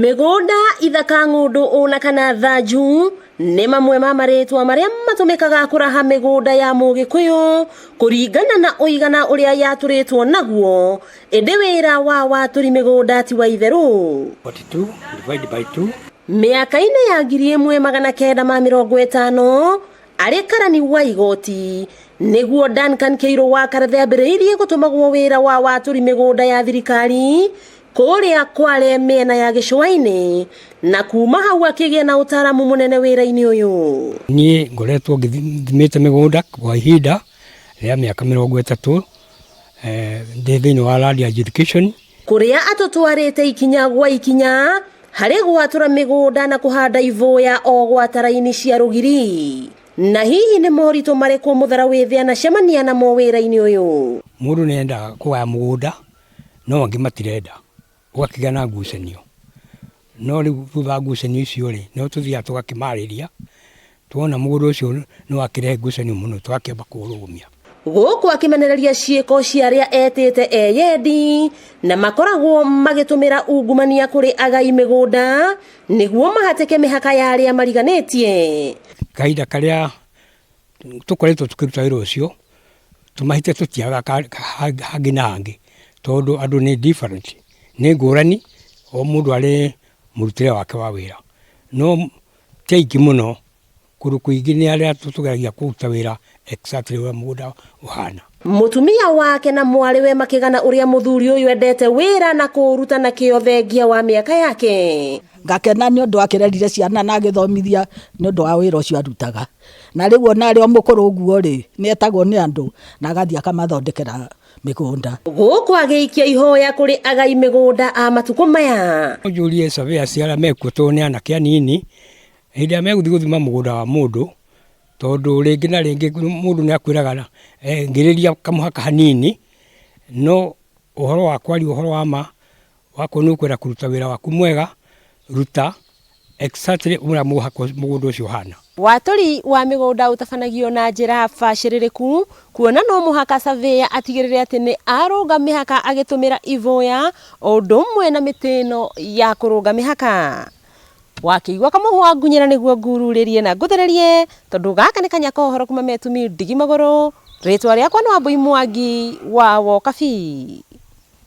Mĩgũnda, ithaka ng'ũndũ ona kana thanju nĩ mamwe ma marĩtwa marĩa matũmĩkaga kũraha mĩgũnda ya mũgĩkũyũ kũringana na ũigana ũrĩa yatũrĩtwo naguo, ĩndĩ wĩra wa watũri mĩgũnda ti wa itherũ. 42 divide by 2. Mĩaka-inĩ ya 1950 arĩ karani wa igoti nĩguo Duncan Kĩirũ wa Karathe ambĩrĩirie gũtũmagwo wĩra wa watũri mĩgũnda ya thirikari kũrĩa Kwale mĩena ya gĩcũa-inĩ na kuma hau akĩgĩa na ũtaaramu mũnene wĩra-inĩ ũyũ. Niĩ ngoretwo ngĩthimĩte mĩgũnda kwa ihinda rĩa mĩaka 30 ndĩ thĩinĩ wa land adjudication. Kũrĩa atũtwarĩte ikinya gwa ikinya harĩ gwatũra mĩgũnda na kũhanda ibũya o gwata raini cia rũgiri. Na hihi nĩ moritũ marĩkũ Mũthara wĩthĩ anacemania namo wĩra-inĩ ũyũ? Mũndũ nĩ endaga kũgaya mũgũnda no angĩ matirenda, ũgakĩgĩa na ngucanio. No rĩu thutha wa ngucanio icio rĩ, nĩho tũthiaga tũgakĩmarĩria, tuona mũgũnda ũcio nĩ wakĩrehe ngucanio mũno tũgakĩamba kũũrũgamia. Gũkũ akĩmenereria ciĩko cia arĩa etĩte eyendi na makoragwo magĩtũmĩra ungumania kũrĩ agai mĩgũnda nĩguo mahatĩke mĩhaka ya arĩa mariganĩtie. Kahinda karĩa tũkoretwo tũkĩruta wĩra ũcio, tũmahĩtia tũtiagaga hangĩ na hangĩ, tondũ andũ nĩ different, nĩ ngũrani, o mũndũ arĩ mũrutĩre wake wa wĩra. No ti aingĩ mũno, kũndũ kũingĩ nĩ arĩa tũgeragia kũruta wĩra exactly ũrĩa mũgũnda ũhana. Mũtumia wake na mwarĩwe makĩgana ũrĩa mũthuri ũyũ endete wĩra na kũũruta na kĩo thengia wa mĩaka yake. Ngakena nĩ ũndũ akĩrerire ciana na agĩthomithia nĩ ũndũ wa wĩra ũcio arutaga. Na rĩu ona arĩ o mũkũrũ ũguo rĩ, nĩ etagwo nĩ andũ na agathiĩ akamathondekera mĩgũnda. Gũkũ agĩikia ihoya kũrĩ agai mĩgũnda a matukũ maya. Njũrie surveyors arĩa mekuo tondũ nĩ anake anini, hĩndĩ ĩrĩa megũthiĩ gũthima mũgũnda wa mũndũ, tondũ rĩngĩ na rĩngĩ mũndũ nĩ akwĩraga ngĩrĩria kamũhaka hanini, no ũhoro wa kwaria ũhoro wa ma, wakorwo nĩ ũkwenda kũruta wĩra waku mwega, ruta exactly ũrĩa mũgũnda ũcio ũhana. Watũri wa mĩgũnda ũtabanagio na njĩra bacĩrĩrĩku kuona no mũhaka surveyor atigĩrĩre atĩ nĩ arũnga mĩhaka agĩtũmĩra ibũya o ũndũ ũmwe na mĩtĩ ĩno ya kũrũnga mĩhaka. Wakĩigua kamũhwa ngunyĩra nĩguo ngururĩrie na ngũthererie tondũ gaka nĩ kanya ka ũhoro kuma Metumi ndigi magũrũ. Rĩtwa rĩakwa nĩ Wambui Mwangi wa Wokabi.